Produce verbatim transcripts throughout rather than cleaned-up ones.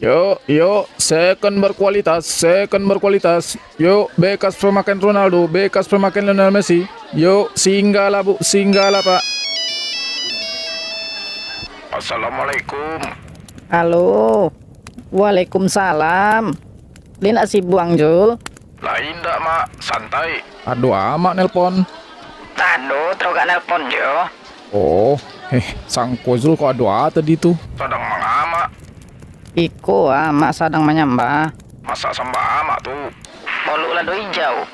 Yo, yo, second berkualitas, second berkualitas. Yo, bekas pemakai Ronaldo, bekas pemakai Lionel Messi. Yo, singgahlah, Bu, singgahlah, Pak. Assalamualaikum. Halo. Waalaikumsalam. Lai ndak sibuk ang, Zul? Lai ndak, Mak. Santai. Ado a Mak nelpon? Tado, tarogak nelpon jo. Oh, eh, sangko Zul kok ado a tadi tu. Sadang manga, Mak? Iko a, Mak sadang manyambah. Masak samba a, Mak tu? Moluk lado ijau.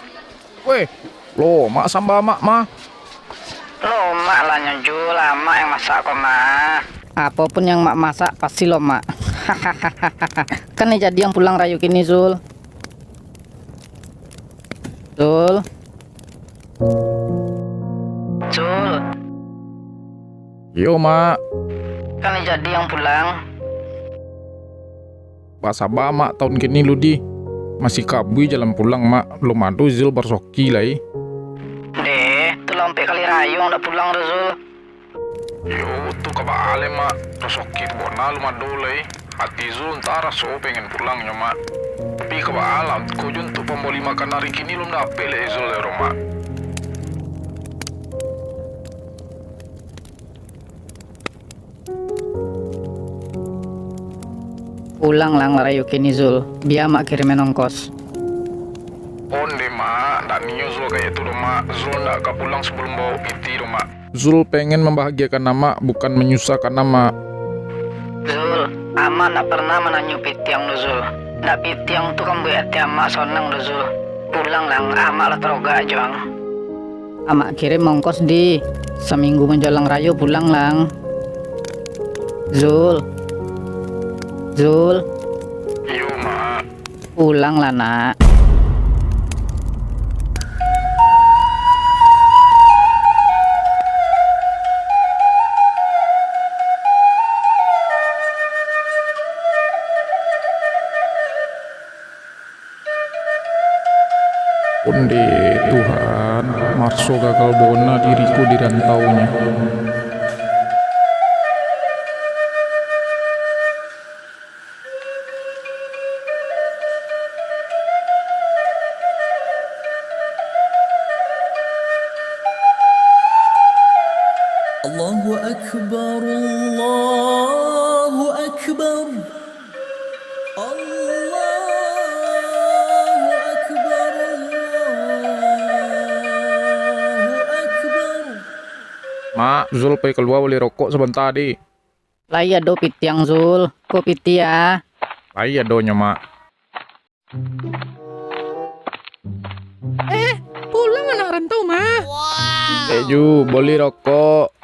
Weh, lomak samba Mak mah. Lomak lah nyo, Zul, Amak yang masak ko mah. Apo pun yang Mak masak, pasti lomak. Kan lai jadi ang pulang rayo kini, Zul. Zul. Zul. Iyo, Mak. Kan lai jadi ang pulang. Basaba, Mak, taun kini lu di. Masih kabuik jalan pulang, Mak. Balum ado Zul barasoki lai. Deh, tu lah ampek kali rayo ang ndak pulang tu, Zul. Yo, tu ka baa lai, Mak. Rasoki tu bona alun ado lai. Ati Zul antah raso pengen pulang nyo, Mak. Tapi ka baa lah, ko jo untuak pamboli makan ari kini alun dapek lai Zul lai, Mak. Pulang lah ang rayo kini, Zul. Bia Mak kiriman ongkos. Onde, Mak. Ndak nio Zul kayak tu doh, Mak. Zul ndak ka pulang sabalum bawa piti doh, Mak. Zul pengen mambahagiakan Amak, bukan manyusahkan Amak. Zul, Amak ndak parnah mananyo piti ang doh, Zul. Ndak piti ang tu ka mambuek ati Amak sonang doh, Zul. Pulang lah ang, Amak lah tarogak jo ang. Amak kirim ongkos di, saminggu manjalang rayo pulang lah ang. Zul. Zul. Iyo, Mak. Pulang lah, Nak. Onde Tuhan, maraso gagal bona diriku di rantau nyo. Allahu Akbar, Allahu Akbar. Allahu Akbar, Allahu Akbar. Mak, Zul pai kalua bali rokok sabanta, di. Lai ado piti ang, Zul. Ko piti a. Lai ado nyo, Mak. Eh, pulang anak rantau, mah. Eh, Ju, boli rokok.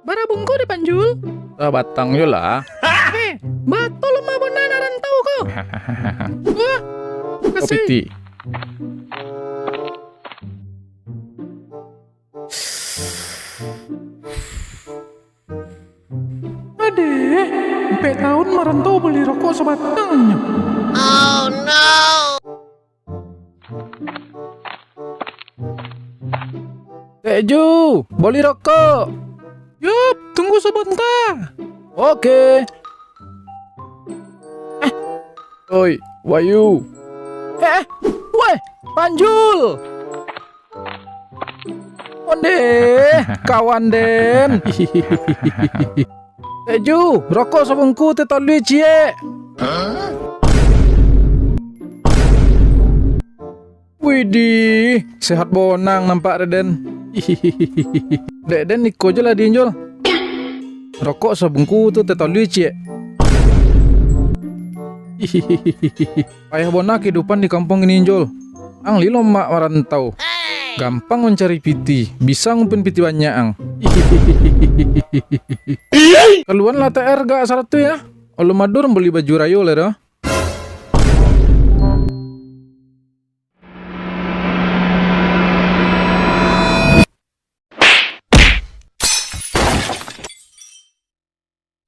Bara bungkuih di Panjul? Sabatang jo lah. Eh, batua lo mah bona anak rantau ko. Wah, makasih. Piti. Adeh, ampek taun marantau bali rokok sabatang nyo. Tek Ju, bali rokok. Yup, tunggu sabanta. Oke. Eh, oi, Wahyu. Eh, eh, weh, Panjul. Onde, kawan den. Tek Ju, rokok sabungkuih teh tolih ciek. Widih, sehat bonang nampak dek den. Dek den iko jo lah di Injul. Rokok sabungkuih tu teh tolih ciek. Payah bona kehidupan di kampuang ini, Jul. Ang lai lomak marantau. Gampang mancari piti, bisa ngumpulin piti banyak ang. Kaluan lah T R gak saratuih ya. Alun madur bali baju rayo lai doh.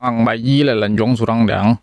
Ang bayi lah lanjuang surang dang.